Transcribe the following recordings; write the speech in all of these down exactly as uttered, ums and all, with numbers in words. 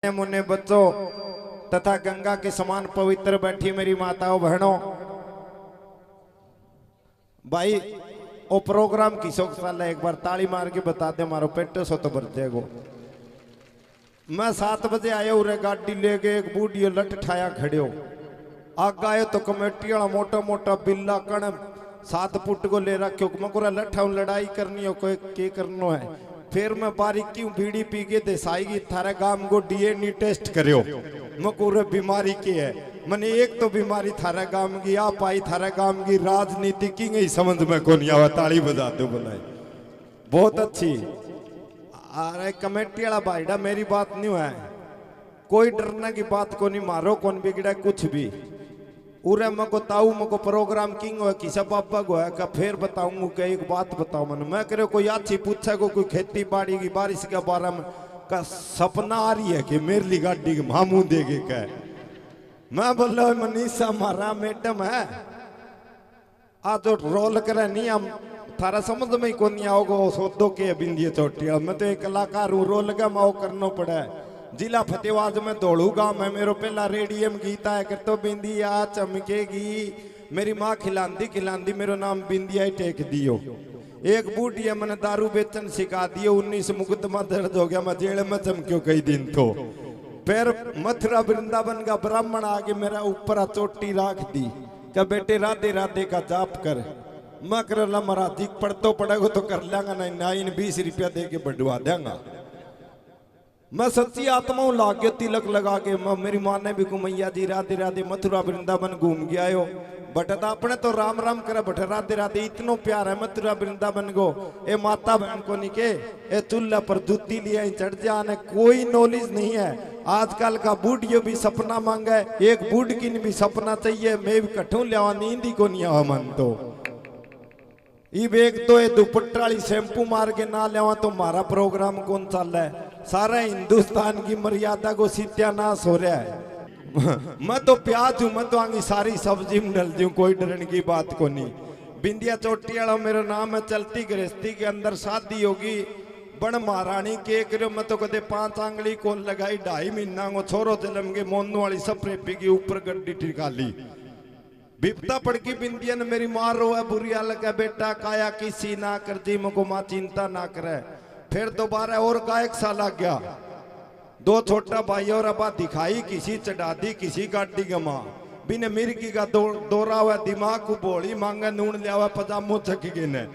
मुन्ने बच्चों तथा गंगा के समान पवित्र बैठी मेरी माताओं बहनों, भाई, वो प्रोग्राम किसो के साल है, एक बार ताली मार के बता दे, मारो पेट सो तो भर जाएगो। मैं सात बजे आया, उरे गाड़ी लेके एक बूढ़ियो लठ ठाया खड़्यो। आगे आयो तो कमेटी वाला मोटा मोटा बिल्ला कण सात फुट को ले रख्यो। मैं कोरा लठा हूँ, लड़ाई करनी हो कोई के करनो है। फिर मैं बारीकी हूँ, बीड़ी पी के देसाई की थारे गाम को डीएनए टेस्ट करियो। मैं कोरे बीमारी के है, मैंने एक तो बीमारी थारे गाम की आ पाई, थारे गाम की राजनीति की नहीं समझ में कोनी आवा। ताली बजा दो बुलाई, बहुत अच्छी। अरे कमेटी वाला भाईड़ा, मेरी बात नहीं है, कोई डरने की बात कोनी, मारो कोन बिगड़ा कुछ भी। उरे मको ताऊ मको प्रोग्राम किंग होया, किसा बाबा को है का, फिर बताऊंगा के एक बात बताओ मन। मैं करे कोई अच्छी पूछे को कोई खेती बाड़ी की बारिश के बारे में का सपना आ रही है कि मेरे लिए गाड़ी के मामू देगे कह। मैं बोला मनीषा मारा मैडम है, आ जो रोल करे नहीं हम थारा समझ में ही कोनी आओगे, वो सोदो के बिंदिया चोटी। अब मैं तो एक कलाकार हूँ, रोल का माओ करनो पड़े। जिला फतेहाबाद में धोलू गांव में मेरो पहला रेडियम गीत आया करतो, बिंदिया चमकेगी मेरी माँ खिलांदी खिलांदी, मेरो नाम बिंदिया ही टेक दियो। एक बूढ़ी है, मैंने दारू बेचन सिखा दियो, उन्नीस मुकदमा दर्ज हो गया, मैं जेल में चमक्यो कई दिन तो। फिर मथुरा वृंदावन का ब्राह्मण आके मेरा ऊपर आ चोटी राख दी, कह बेटे राधे राधे का जाप कर। मैं कर ला महाराज जी, पढ़तो पड़ेगो तो कर लेंगा, नहीं ना इन बीस रुपया दे के बढ़वा देंगा। मैं सच्ची आत्मा हूँ, लाग गयो तिलक लगा के। मैं, मेरी माँ ने भी को मैया जी राधे राधे, मथुरा वृंदावन घूम के आयो। बट तो अपने तो राम राम करे, बट राधे राधे इतनो प्यार है मथुरा वृंदावन को। ए माता बहन को निके, ए चूल्हा पर जूती लिया ही चढ़ जा ने, कोई नॉलेज नहीं है। आजकल का बूढ़ियो भी सपना मांगे, एक बूढ़ की भी सपना चाहिए। मैं भी कठू लियावा, नींद ही को नहीं आवा मन तो। इब एक तो ये दुपट्टा वाली शैम्पू मार के ना लेवा तो म्हारा प्रोग्राम कौन चाले? सारा हिंदुस्तान की मर्यादा को सत्यानाश हो रहा है। मैं तो प्याज हूँ, मैं तो आंगी सारी सब्जी में डल दूँ, कोई डरन की बात को नहीं। बिंदिया चोटी वाला मेरा नाम है, चलती गृहस्थी के अंदर शादी होगी। बन महारानी के करो, मैं तो कदे पांच आंगली को लगाई, ढाई महीना को छोरो जन्म के मोनू वाली सप्रे पी के ऊपर गड्डी टिका ली। बिपता पड़ गई बिंदिया ने, मेरी माँ रोवे बुरी हाल के, बेटा काया किसी ना कर जी, मको माँ चिंता ना करे। फिर दोबारा और गायक सा लग गया, दो छोटा भाई और अबा दिखाई, किसी चढ़ा दी किसी गाड़ी गमा। बिन मिर्गी का दो-, दौरा हुआ दिमाग को भोली मांगे, नून लियावा पजामो छक गए ने।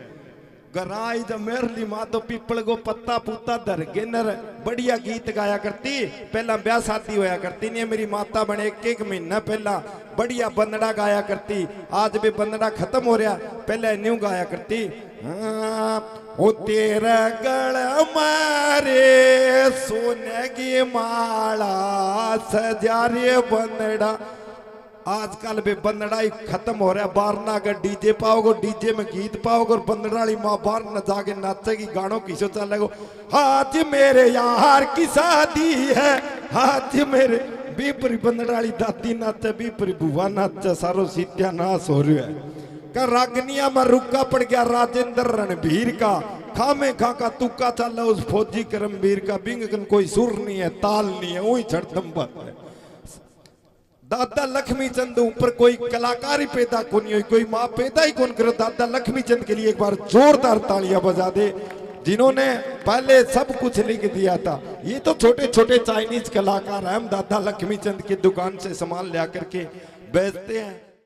घरां आई जब मेरली माँ तो पीपल को पत्ता पुत्ता धर के नर बढ़िया गीत गाया करती। पहला ब्याह शादी होया करती नहीं, मेरी माता बने एक एक महीना पहला बढ़िया बंदड़ा गाया करती। आज भी बंदड़ा खत्म हो रहा, पहले न्यू गाया करती। हाँ, ओ तेरे गल मारे सोने की माला सजा रे बंदड़ा। आजकल बे बंदड़ा ही खत्म हो रहा। बारना अगर डीजे पाओगे, डीजे में गीत पाओगे और बंदड़ा वाली माँ बाहर न जाके नाचेगी, गानों किसो चलेगो, आज मेरे यार की शादी है, आज मेरे बीपरी बंदड़ा वाली दादी नाचे, बीपरी बुआ नाचे, सारो सत्यानाश हो रहा है। का रागनिया में रुक्का पड़ गया राजेंद्र रणबीर का, खामे खा का तुक्का चल उस फौजी करमवीर का, बिंग कन कोई सुर नहीं है, ताल नहीं है, वही छड़दम बात है। दादा लक्ष्मी चंद ऊपर कोई कलाकार ही पैदा कोनी हुई, कोई माँ पैदा ही कौन करो। दादा लक्ष्मी चंद के लिए एक बार जोरदार तालियां बजा दे, जिन्होंने पहले सब कुछ लिख दिया था। ये तो छोटे छोटे चाइनीज कलाकार हैं, हम दादा लक्ष्मी चंद की दुकान से सामान ले आकर के बेचते हैं।